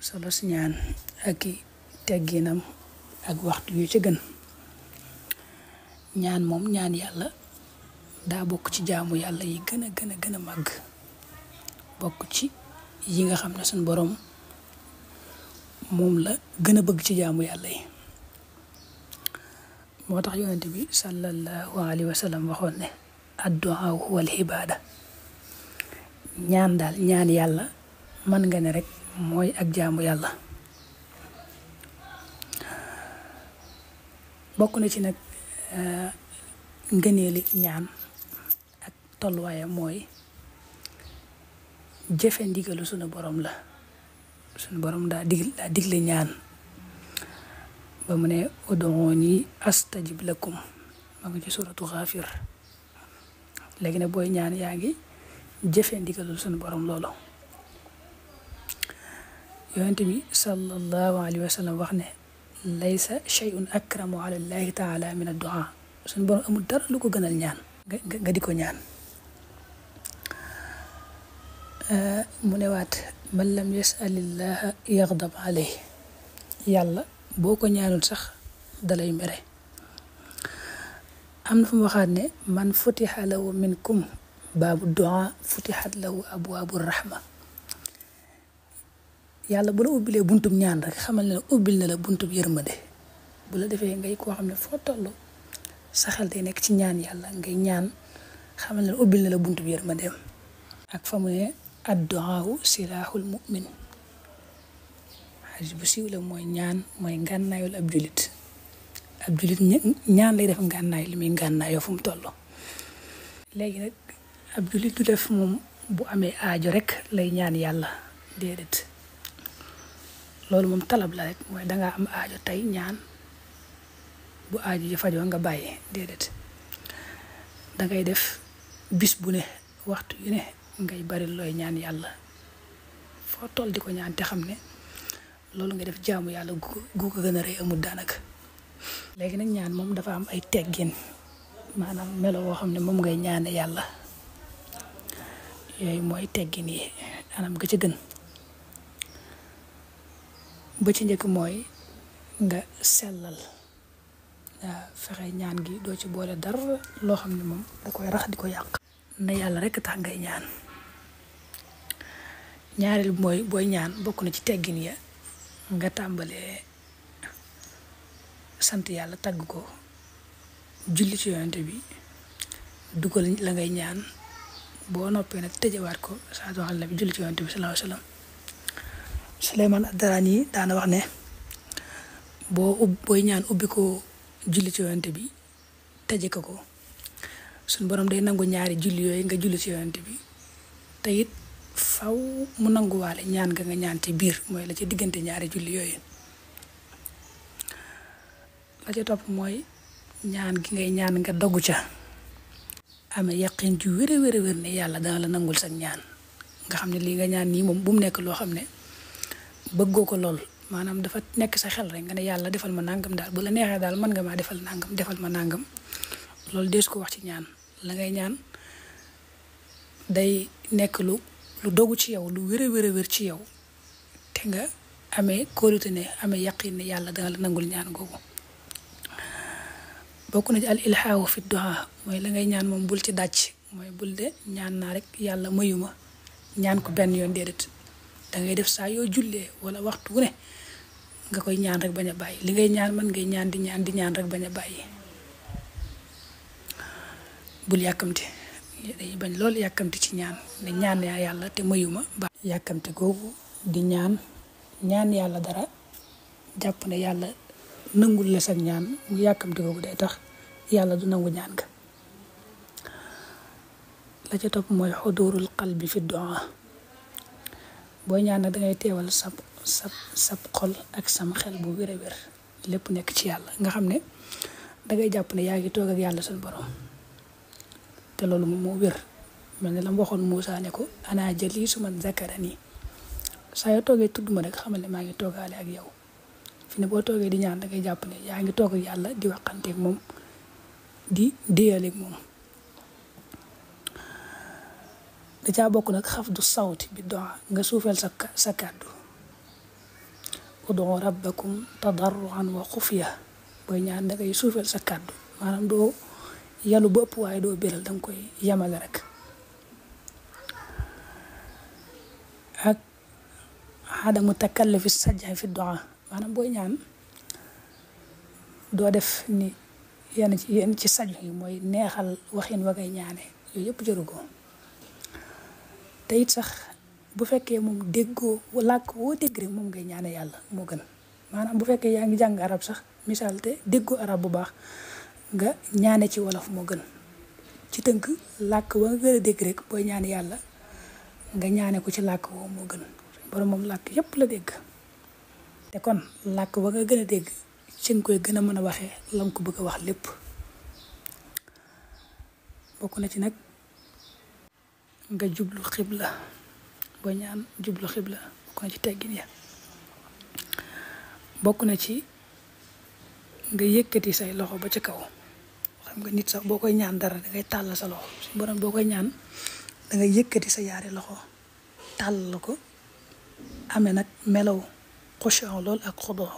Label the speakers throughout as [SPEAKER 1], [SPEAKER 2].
[SPEAKER 1] solo si ñaan ak i tegginam ak waxtu yu ci gën. ñaan moom ñaan yàlla daa bokk ci jaamu yàlla yi gën a màgg, bokk ci yi nga xam ne suñ boroom moom la gën a bëgg ci jaamu yàlla yi. moo tax yonent bi sallallahu alayhi wa sallam waxoon ne addu'a huwa al ibaada. ñaan daal ñaan yàlla mën nga ne rek mooy ak jaamu yàlla. bokk na ci nag ngëneeli ñaan ak tolluwaayam mooy jëfe ndigalu sunu borom la. sunu borom daa digle ñaan ba mu ne ud'uuni astajib lakum ma ngi ci suratu Ghafir. léegi nag booy ñaan yaa ngi jëfe ndigalul sunu borom loolu. yonent bi sallallahu alayhi wa sallam wax ne laysa shay'un akramu ala llahi taala min ad-du'a. sunu borom amul dara lu ko gënal ñaan nga di ko ñaan. mu ne waat man lam yas'alillaha yaghdab alayhi. yàlla boo ko ñaanul sax dalay mere. am na fu mu waxaat ne man futiha lahu minkum baabu du'a futihat lahu abwaabu rahma. yàlla bu la ubbilee buntub ñaan rek xamal ne ubbil na la buntub yërmande. bu la defee ngay koo xam ne foo toll sa xel day nekk ci ñaan yàlla ngay ñaan xamal ne ubbil na la buntub yërmandeem. ak fa mu ne ad-du'aa silaahul mu'min. xadis bu siiw la mooy ñaan mooy ngànnaayul ab julit. ab julit ñaan lay def ngànnaay li muy ngànnaayoo fu mu toll. léegi nag ab julit du def moom bu amee aajo rek lay ñaan yàlla déedéet. loolu moom talab la rek mooy dangaa am aajo tey ñaan bu aajo ji fajoo nga bàyyi déedéet. dangay def bis bu ne waxtu yu ne ngay bari looy ñaan yàlla foo toll di ko ñaan te xam ne loolu nga def jaamu yàlla gu ko gën a rëy amul daanaka. léegi nag ñaan moom dafa am ay teggin maanaam melo woo xam ne moom ngay ñaane yàlla. yooyu mooy teggin yi anam ga ca gën. ba ci njëkk mooy nga sellal. nga fexe ñaan gi doo ci boole dara loo xam ne moom da koy rax di ko yàq. na yàlla rekk tax ngay ñaan. ñaareel bi mooy booy ñaan bokk na ci teggin ya nga tàmbalee sant yàlla tagg ko julli ci yonent bi dugal la ngay ñaan boo noppee nag tëjewaat ko salaatu ala nabi julli ci yonent bi sallallahu alayhi wa sallam. Suleymaan ad-Daraani daana wax ne booy ñaan ubbi ko julli ci yonent bi tëje ko suñ borom day nangu ñaari julli yooyu nga julli ci yonent bi te it faw mu nanguwaale ñaan nga ñaan ci biir mooy la ci diggante ñaari julli yooyu. la ca topp mooy ñaan gi ngay ñaan nga doggu ca amee yaqin ju wér ne yàlla dana la nangul sax ñaan. nga xam ne lii nga ñaan nii moom bu mu nekk loo xam ne bëggoo ko lool maanaam dafa nekk sa xel rek nga ne yàlla defal ma nangam daal bu la neexee daal mën nga maa defal ma nangam loolu dees ko wax ci ñaan. la ngay ñaan day nekk lu dogu ci yow lu wér ci yow te nga amee kóolute ne amee yaqin ne yàlla dana la nangul ñaan googu. bokk na ci al ilhaahu fi du'a mooy la ngay ñaan moom bul ci dàcc mooy bul de ñaan naa rek yàlla mayuma ñaan ko benn yoon déedéet. dangay def saa yoo jullee wala waxtu wu ne nga koy ñaan rek bañ a bàyyi li ngay ñaan man ngay ñaan di ñaan rek bañ a bàyyi. bul yàkkamti dañuy bañ loolu yàkkamti ci ñaan ne ñaan yaa yàlla te mayuma ba yàkkamti googu di ñaan yàlla dara jàpp ne yàlla nangul la sax ñaan mu yàkkamti googu day tax yàlla du nangu ñaan nga. la ca topp mooy xudurul qalbi fi du'a. booy ñaan nag dangay teewal sab xol ak sam xel bu wér lépp nekk ci yàlla nga xam ne dangay jàpp ne yaa ngi toog ak yàlla suñu borom te loolu moom moo wér. mel ne la mu waxoon Muusaa ne ko ana jaliisu man zakarani. saa yoo toogee tudd ma rek xamal ne maa ngi toogaale ak yow. fi ne boo toogee di ñaan dangay jàpp ne yaa ngi toog ak yàlla di waxanteeg moom di déyaleeg moom. da caa bokk nag xafdu sawti bi doa nga suufeel sa kàddu ud'u rabbakum tadarruan wa xufiya booy ñaan da ngay suufeel sa kàddu maanaam doo yalu ba ëpp waaye doo béral danga koy yemale rek. ak adamu takallufi sajja fi du'a maanaam booy ñaan doo def ni yenn ci saju yi mooy neexal waxin wa ngay ñaane yooyu yëpp jëru ko. te it sax bu fekkee moom déggoo làkk woo dégg rek moom ngay ñaane yàlla moo gën maanaam bu fekkee yaa ngi jàng arab sax misaal te déggoo arab bu baax nga ñaane ci wolof moo gën. ci tënk làkk wa nga gën a dégg rek booy ñaan yàlla nga ñaane ko ci làkk woo moo gën. borom moom làkk yépp la dégg te kon làkk wa nga gën a dégg ci nga koy gën a mën a waxee la nga ko bëgg a wax lépp. bokk na ci nag nga jublu xibla booy ñaan jublu xibla bokk na ci teggin ya. bokk na ci nga yëkkati say loxo ba ci kaw xam nga nit sax boo koy ñaan dara dangay tàll sa loxo suñu borom boo koy ñaan dangay yëkkati sa yaari loxo tàll ko amee nag melaw xushuun lool ak xuduu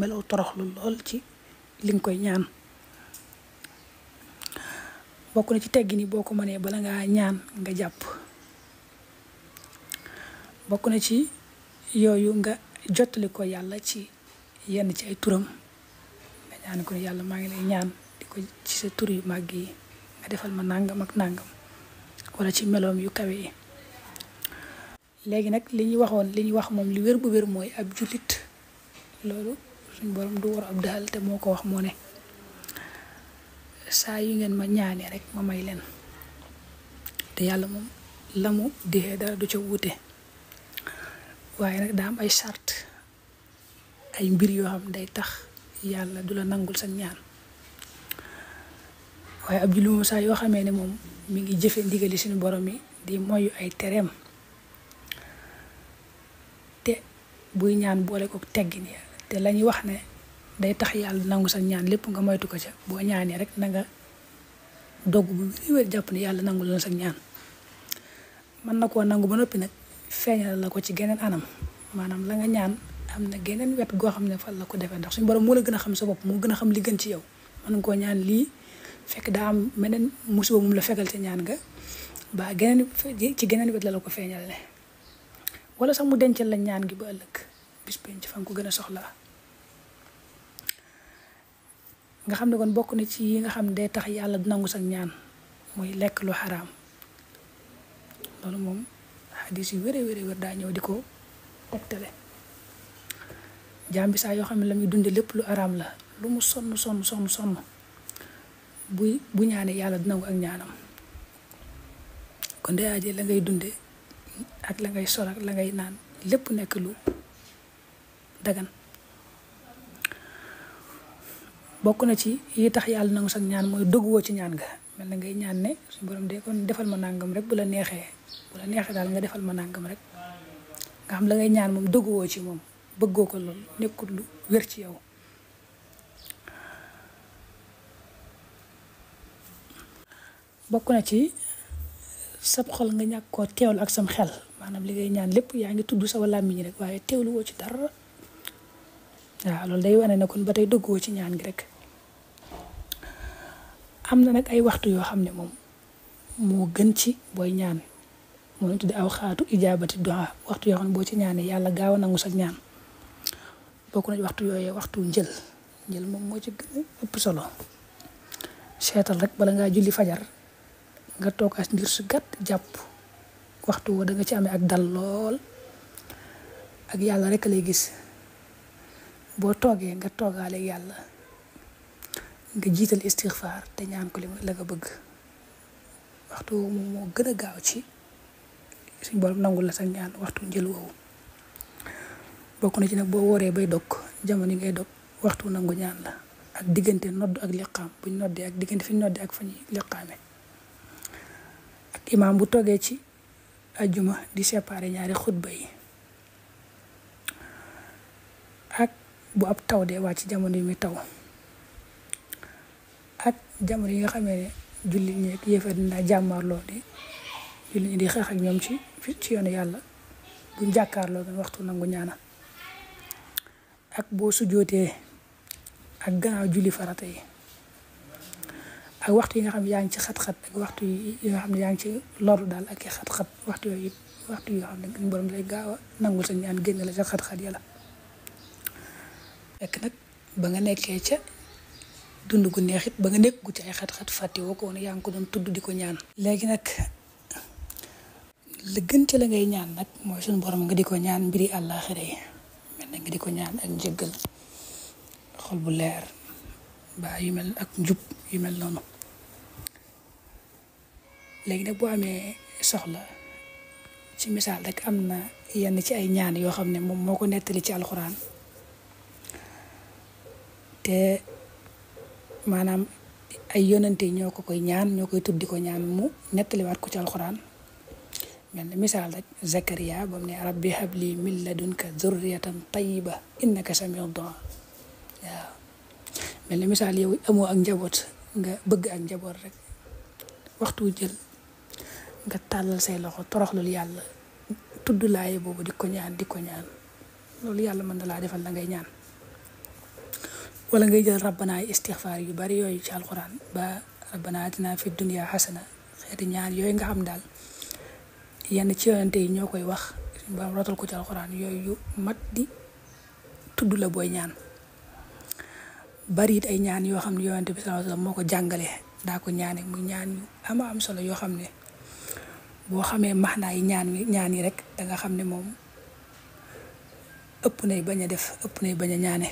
[SPEAKER 1] melaw toroxlu lool ci li nga koy ñaan. bokk na ci teggin yi boo ko mënee bala ngaa ñaan nga jàpp. bokk na ci yooyu nga jottali ko yàlla ci yenn ci ay turam nga ñaan ko yàlla maa ngi lay ñaan di ko ci sa tur yu màgg yi nga defal ma nàngam ak nàngam wala ci meloom yu kawe yi. léegi nag li ñu wax moom li wér bu wér mooy ab jullit loolu suñ borom du war ab daal te moo ko wax moo ne saa yu ngeen ma ñaanee rek ma may leen te yàlla moom la mu dixee dara du ca wuute waaye nag daa am ay sart ay mbir yoo xam day tax yàlla du la nangul sa ñaan. waaye ab jullit moom saa yoo xamee ne moom mi ngi jëfe ndigali suñu borom yi di moyu ay tereem te buy ñaan boole ko teggin ya te lañuy wax ne day tax yàlla nangu sa ñaan lépp nga moytu ko ca boo ñaanee rek na nga dogg bu wér jàpp ne yàlla nangu la sa ñaan. mën na koo nangu ba noppi nag feeñal la ko ci geneen anam maanaam la nga ñaan am na geneen wet goo xam ne fan la ko defee ndax suñu borom moo la gën a xam sa bopp moo gën a xam li gën ci yow. mën nga koo ñaan lii fekk daa am meneen musiba moom la fekkal ca ñaan nga ba ci geneen wet la ko feeñal ne wala sax mu dencal la ñaan gi ba ëllëg bis penc fa nga ko gën a soxlaa. nga xam ne kon bokk na ci yi nga xam ne day tax yàlla du nangu sa ñaan mooy lekk lu xaraam loolu moom xadis yu wéré daa ñëw di ko tegtale. jaam bi saa yoo xam ne la muy dunde lépp lu araam la lu mu sonn bu ñaanee yàlla du nangu ak ñaanam. kon day aajee la ngay dunde ak la ngay sol ak la ngay naan lépp nekk lu dagan. bokk na ci yi tax yàlla nangu sax ñaan mooy dogguwoo ci ñaan nga mel na ngay ñaan ne suñu borom de kon defal ma nàngam rek bu la neexee daal nga defal ma nàngam rek nga xam la ngay ñaan moom dogguwoo ci moom bëggoo ko lool nekkul lu wér ci yow. bokk na ci sab xol nga ñàkk koo teewlu ak sam xel maanaam li ngay ñaan lépp yaa ngi tudd sa làmmiñ rek waaye teewlu woo ci dara. waaw loolu day wane ne kon ba tey dëggoo ci ñaan gi rek. am na nag ay waxtu yoo xam ne moom moo gën ci booy ñaan moo ñu tudde aw xaatu ijaabati du'a waxtu yoo xam ne boo ci ñaanee yàlla gaaw a nangu sa ñaan. bokk na ci waxtu yooyee waxtu njël moom moo ci gën a ëpp solo. seetal rek bala ngaa julli fajar nga toog as ngir su gàtt jàpp waxtu woo da nga ci amee ak dal lool ak yàlla rek lay gis. boo toogee nga toogaale yàlla nga jiital istixfaar te ñaan ko li la nga bëgg waxtu moom moo gën a gaaw ci suñ borom nangul la sa ñaan waxtu njël woowu. bokk na ci nag boo wooree bay dog jamono yi ngay dog waxtu nangu ñaan la ak diggante nodd ak liqaam buñ noddee ak diggante fi ñu noddee ak fa ñuy liqaame ak imaam bu toogee ci ajjuma di séparé ñaari xutba yi ak bu ab taw dee wàcc jamono yi muy taw ak jamono yi nga xamee ne julli ñi ak yéefar dina jàmmaarloo di julli ñi di xeex ak ñoom ci yoonu yàlla buñ jàkkaarloo doon waxtu nangu ñaana. ak boo sujjootee ak gannaaw julli farata yi ak waxtu yi nga xam ne yaa ngi ci xat-xat ak waxtu yi nga xam ne yaa ngi ci loru daal ak i xat-xat waxtu yooyu waxtu yi nga xam ne borom lay gaaw a nangul sa ñaan génn la ca xat-xat yàlla fekk nag ba nga nekkee ca dund gu neexit ba nga nekk gu ci ay xat-xat fàtte woo ko woon yaa ngi ko doon tudd di ko ñaan léegi nag la gën ci la ngay ñaan nag mooy suñu borom nga di ko ñaan mbiri àllaaxira yi mel na nga di ko ñaan ak njëggal xol bu leer ba yu mel ak njub yu mel noonu léegi nag boo amee soxla ci misaal rek am na yenn ci ay ñaan yoo xam ne moom moo ko nettali ci alxuraan te maanaam ay yonante ñoo ko koy ñaan ñoo koy tuddi ko ñaan mu nettaliwaat ko ci alxuraan mel na misaal rek Zakariya ba mu ne rabbi habli min ladunka zurriyatan tayyiba innaka samiu du'a waaw mel na misaal yow amoo ak njaboot nga bëgg ak njaboot rek waxtu jël nga tàllal say loxo toroxlul yàlla tudd laaye boobu di ko ñaan loolu yàlla mën na laa defal la ngay ñaan wala ngay jël rabbana istighfar yu bari yooyu ci alxuraan ba rabbana atina fi dunya hasana xeeti ñaan yooyu nga xam daal yenn ci yonente yi ñoo koy wax ba rotal ko ci alxuraan yooyu yu mat di tudd la booy ñaan bari it ay ñaan yoo xam ne yonente bi sallallahu alayhi wasallam moo ko jàngale daa ko ñaane muy ñaan yu ama am solo yoo xam ne boo xamee maxnaa yi ñaan yi rek da nga xam ne moom ëpp nay bañ a def ëpp nay bañ a ñaane